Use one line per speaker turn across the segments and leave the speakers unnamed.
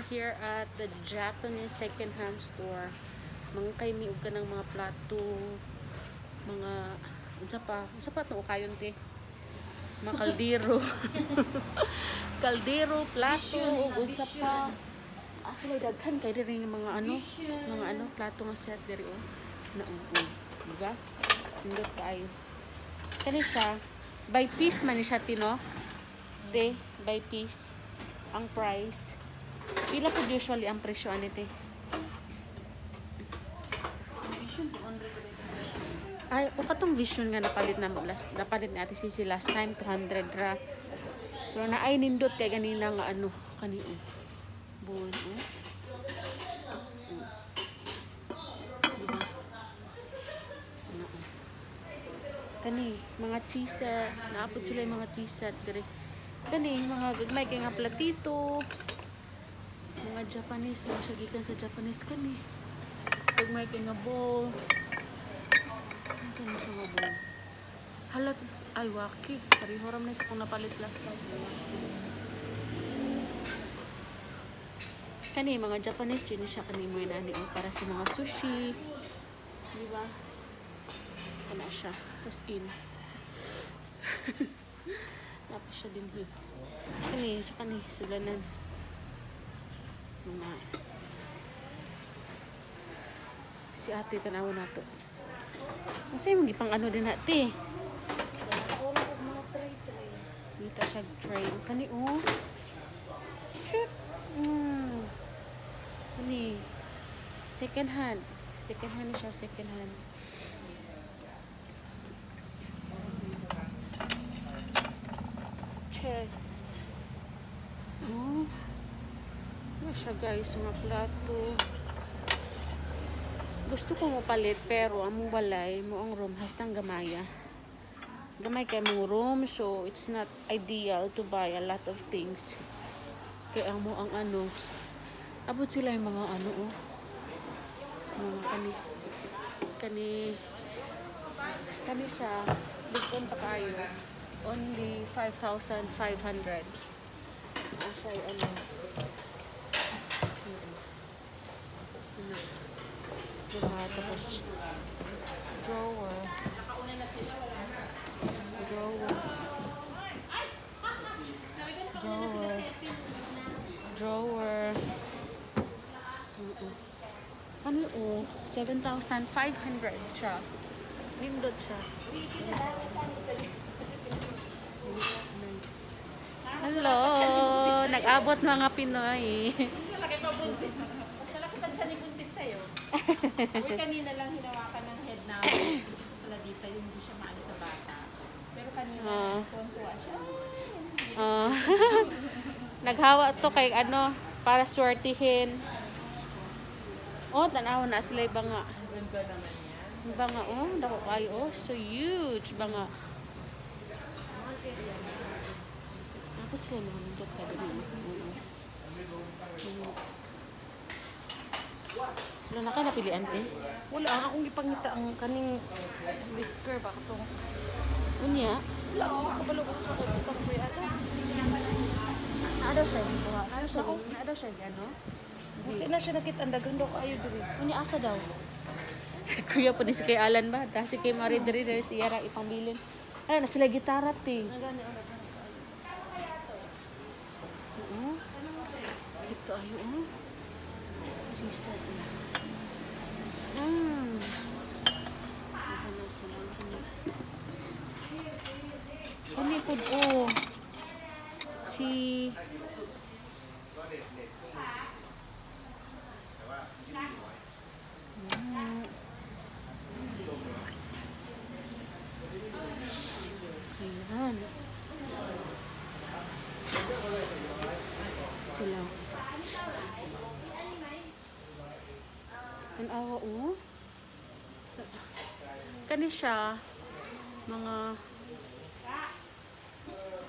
Here at the Japanese second-hand store. Mga kay mi og kanang mga plato, mga unsa pa itong ukayon, te? Mga kaldero. Kaldero, plato, ug unsa pa. Asa lay daghan kay diri nga mga ano plato nga set diri oh. Na oo. Diba? Nindot kaayo. Kani siya, by piece man ni siya, tino. Te, by piece. Ang price. Pila po usually ang presyo ani, te?
Vision, 200 ko dito.
Ay, o katong Vision nga napalit na last, napalit ni Ate Sisi last time, 200 ra. Pero na ay nindot kay ganina nga ano, kani oh. Buon oh. Diba? Ano, oh. Kani, mga tea set, naapot sila yung mga tea set dire. Kani, mga gagmay kay nga platito. Mga Japanese, mga siya gikan sa Japanese kani. Gagmay kay nga bowl. Ang kani sa mga bowl. Halat, ay waki. Pareho ram na sa kung napalit last time. Kani, mga Japanese yun siya kani mo yun, oh, para sa mga sushi. Di ba? Kana siya. As in. Tapos siya din here. Kani, sa kani, sulanan. Mga si ate, tanawa na to. Kasi yung gipang ano din ate.
Puro ko mga tray-tray.
Dito siya tray. Kani oh. Chut. Kani. Second hand. Second hand siya, second hand. Chess. Oh. Ano siya, guys, mga plato. Gusto ko mo palit pero among balay mo ang room hastang gamaya. Gamay kay mong room, so it's not ideal to buy a lot of things. Kaya ang mo ang ano, abot sila yung mga ano oh. Mga kani kani kani siya bukon pa kayo. Only 5,500. Ang siya ay ano. Ano. Diba? Tapos drawer. Drawer. Drawer. Drawer. Oo. Ano oh? 7,500 siya. Nindot siya. Nice. Hello! Nag-abot mga Pinoy.
Mas malaki pa buntis. Mas malaki pa siya ni buntis sa'yo. Uy, kanina lang hinawakan ng head namin. Kasi sa pala dito, yung hindi siya maano sa bata. Pero kanina, tuwan-tuwa siya.
Ah. Naghawa to kay ano, para swertihin. Oh, tanaw na sila yung banga.
Ang ganda naman yan.
Yung banga, oh, dako kayo, oh, so huge banga. Tapos sila mga nindot ka din. Oo. Oo. Wala na ka napilian, te?
Wala, ang akong gipangita ang kaning whisker ba katong.
Unya,
Wala ako kabalo ko sa butang ko ano.
naa daw siya dito, ha? Naa daw siya, naa daw siya, ano?
Buti na siya nakita ang daghan daw kaayo diri.
Unya, asa daw? Kuya po ni si kay Alan ba? Dahil si kay Marie diri dahil si Yara ipangbilin. Ay, na sila gitara, te.
Nagani ang daghan kaayo.
Oo. Cute kaayo, oh. Jesus. Asa na sila? Asa na? Kani pod, oh. Tea. Ayan. Sila. Ang awa, oh. Kani siya, mga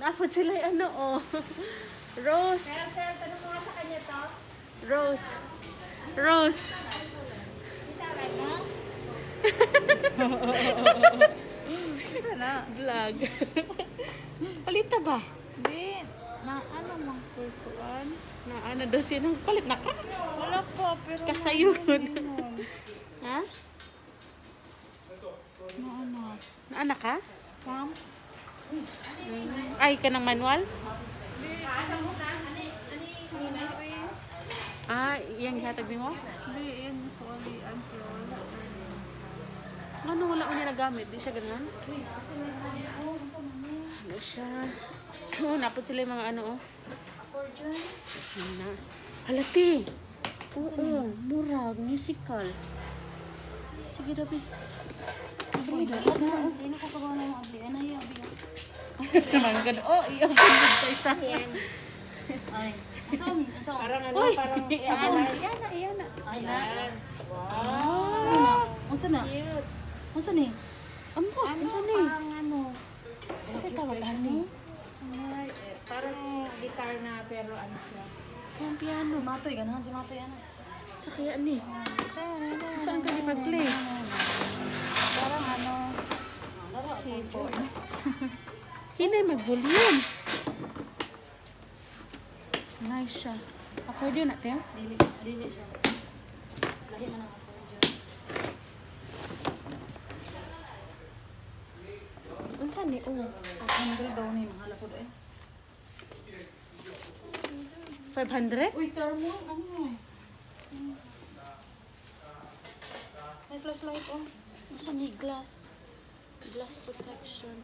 Napod sila yung ano, oh. Rose.
Sir, sir, tanong mo nga sa kanya to.
Rose. Rose.
Gitara na?
Sana.
Vlog. Palita ba?
Di.
Na ano mang kuan?
Na ano daw siya nang palit na ka?
Wala pa pero
Kasayod. Ha?
Na ano?
Na anak ka?
Pump?
Ay, ka ng manual? Ah, iyang gihatag nimo?
Hindi, yan kuan pero wala.
Ano wala ko niya nagamit? Di siya ganun? Ano siya? Oh, napod sila yung mga ano, oh. Ano na? Halati! Oo, murag, musical. Sige, David. Abli na.
Hindi na ko kabaw na mga abli. Ano yung abli?
Naman gano'n. Oh, iyang pindot sa isa.
Ay. Unsa unsa?
Parang ano,
Uy,
parang
iyana, iyana, iyana.
Ay, na.
Ah,
Unsa na?
cute.
Unsa ni?
ambot, unsa ni?
Parang ano,
Unsa tawag ani?
ay, eh, parang guitar na pero ano siya.
Ang piano.
Matoy ganahan si Matoy ana.
Sa kaya ni? Saan ka ni pag-play?
Parang ano, keyboard.
Hinay mag-volume. Nice siya. Accordion na, te?
Dili dili siya. Lahi man ang accordion.
Unsa ni? Oh.
500 daw ni mahal ako eh.
500?
Uy, thermo ano eh. May flashlight oh.
Unsa ni glass? Glass protection.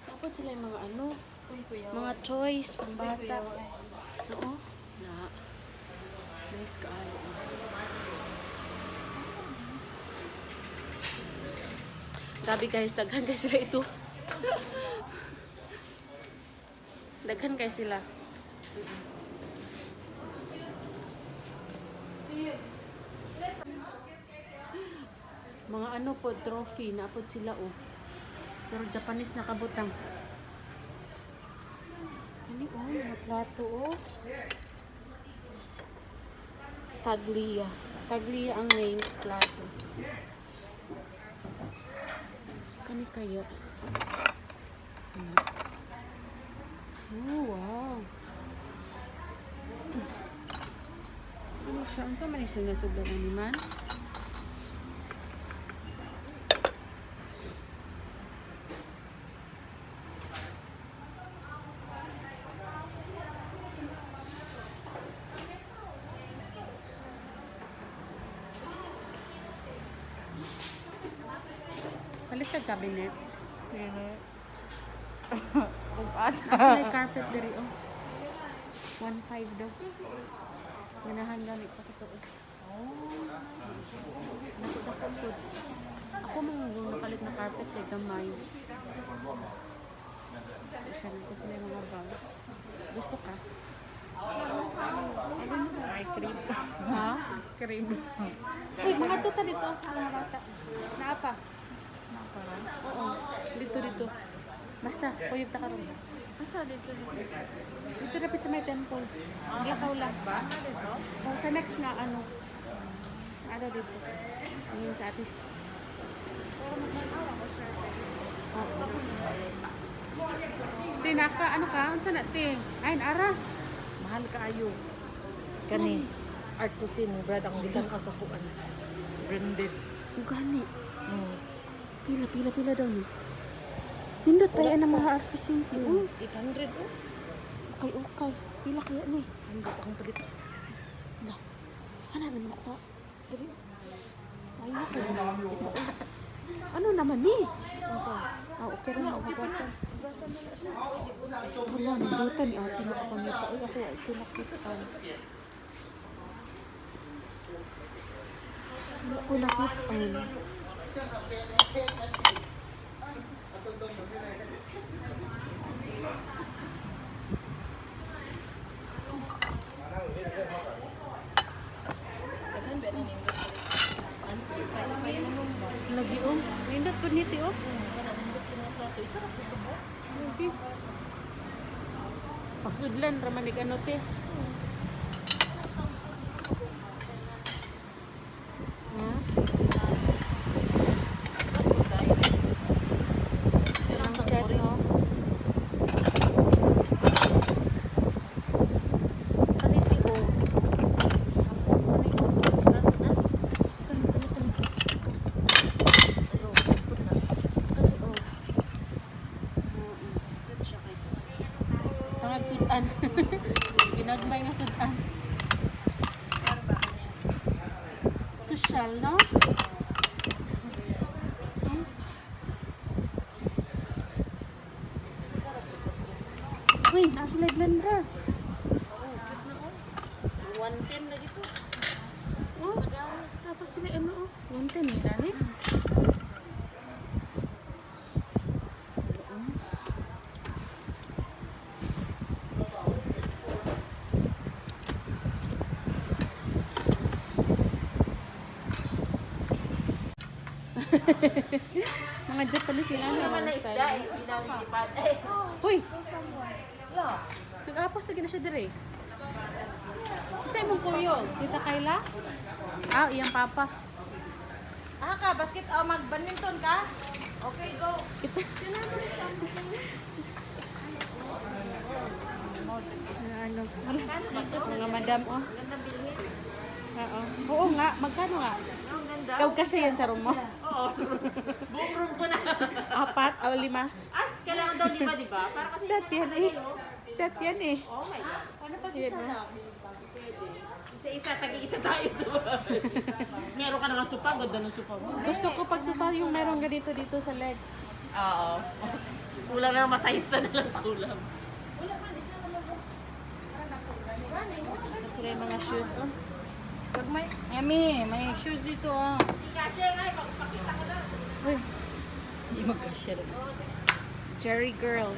Dapat sila yung mga ano,
Uy, kuya.
mga toys pang
Uy,
bata.
kuya. Eh.
Oo. Na. Nice kaayo. Grabe guys, daghan kay sila ito. Daghan kay sila. Mga ano po, trophy, naapod sila oh. Pero Japanese nakabutang. Kani oh, mga plato oh. Taglia. Taglia ang name plato. Kani kayo. Ano? Oh, wow. Ano siya? Unsa man siya nasugdan ani man? Palit sa cabinet.
Pero, Ug-at.
Nasa may carpet diri oh. 1.5 daw. Ganahan gani pa ko to. Oh. Dako dako po. Ako mga nakalit na carpet kay gamay. So, siya nito sila yung mga bag. Gusto ka?
Ay, cream.
Ha?
Cream.
Uy, mga tuta dito. Mga bata. Naa pa. Oo. Dito, dito. Basta, kuyog ta karon.
Asa dito?
Dito dapat sa may temple. Lakaw lang.
Ba? Dito?
Oh, sa next na ano. Ano dito? Ngayon sa atin.
Pero magmanawa ko sure.
Oo. Te, naka, ano ka? Unsa na, te? Ay, ara.
Mahal kaayo. Kani art cuisine brad ang gikan ka sa kuan. Branded.
Ugani.
Mm.
Pila, pila, pila daw ni. Nindot pa yan ang mga artisan. Oh,
800 oh.
okay, okay. Pila kaya ni.
Ang akong palit.
Na. Ano naman ako? Dali. Ay, okay na. Ano naman ni?
Unsa?
Ah, okay ra na. Okay pa na. Wala, nandutan ni ate nakapangita. Uy, ako ay pinakitaan. Wala ko nakitaan.
Daghan ba ni nindot?
Lagi oh. Nindot po niti oh.
Kana nindot ko mga plato. Isa ra ko ba?
Okay. Pagsudlan, ramanig ano te. Ha? Ang set, oh. Sudan. Ginagmay nga sudan. Social, no? Uy, nasa sila blender.
110 lagi to.
Oh, tapos sila ano oh. 110 eh, dani. Mga Japanese sila
Hindi
ano,
naman na
style.
isda eh. Pinalilipad. Eh.
Uy! Nag-apos na gina siya dire. Isa imong kuyog. Tita Kayla? Ah, iyang papa.
Ah ka, basket oh, mag-badminton ka? Okay, go.
Ano, wala. Mga madam, oh.
Gandang bilhin.
Oo. Oo nga, magkano nga?
Ang ganda.
Ikaw kasi yan sa room mo.
Oo. Buong room ko na.
Apat o lima.
Ah, kailangan daw lima, di ba? Para kasi
Set yan eh. Set yan eh.
Oh my God. Ano pag
Yan,
isa lang? Pwede. Isa-isa, tagi-isa tayo sa bahay. Meron ka naman sopa, ganda ng sopa mo.
Gusto ko pag sofa yung meron ganito dito sa legs.
Oo. Kulang na masahista na lang kulang.
Sila yung mga shoes, oh.
Pag may, Emmy, may shoes dito oh.
Ikasya nga, ipakita ko lang.
Uy,
Hindi magkasya.
Jerry girl.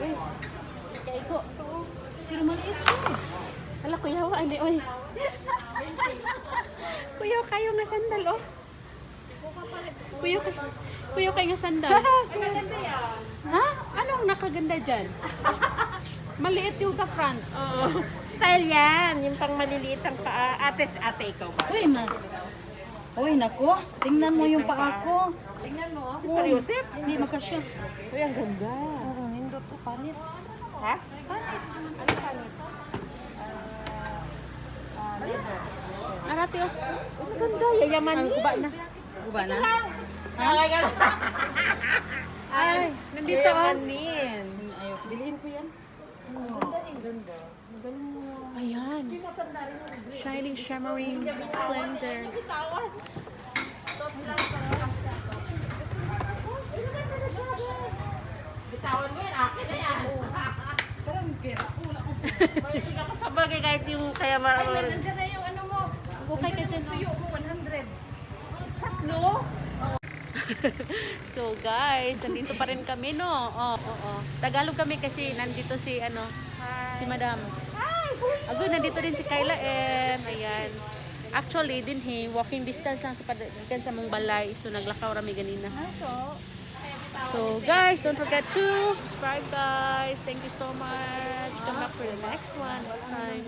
Uy, kaiko.
Pero maliit siya eh.
Hala, kuya, wa, ani, oy. Kuya, kayo nga sandal, oh. Kuya, kuya, kayo nga sandal.
Ay, maganda yan.
Ha? Anong nakaganda dyan? Maliit yung sa front.
Oo. Style yan. Yung pang maliliit ang paa. Ate, ate ikaw ba?
Uy, ma. Uy, nako. Tingnan mo yung paa ko. Tingnan mo oh.
Sister Yosef?
Hindi magkasya.
Uy, ang ganda.
Oo, nindot to panit.
Ha?
Panit.
Ano panit?
Arati, oh.
Ang ganda. Yayamanin.
Ang guba na.
Guba na?
Ay, ganda.
Ay, nandito, oh.
Yayamanin.
Ayoko.
Bilhin ko yan.
Ayan. Shining, shimmering, splendor.
Bitawan. Bitawan mo yan, akin na yan.
Parang pera ko. Wala akong
Mahilig ako sa bagay kahit yung kaya
Ay,
marunong.
nandiyan na yung ano mo.
Okay ka dyan, oh.
Tuyo mo, 100.
Tatlo?
So guys, nandito pa rin kami, no? Oo, oo. Tagalog kami kasi nandito si, ano, si Madam.
Hi!
Agoy, nandito din si Kyla M. Ayan. Actually, din he, walking distance lang sa padagan sa mong balay. So, naglakaw rami ganina. So, guys, don't forget to subscribe, guys. Thank you so much. Come back for the next one next time.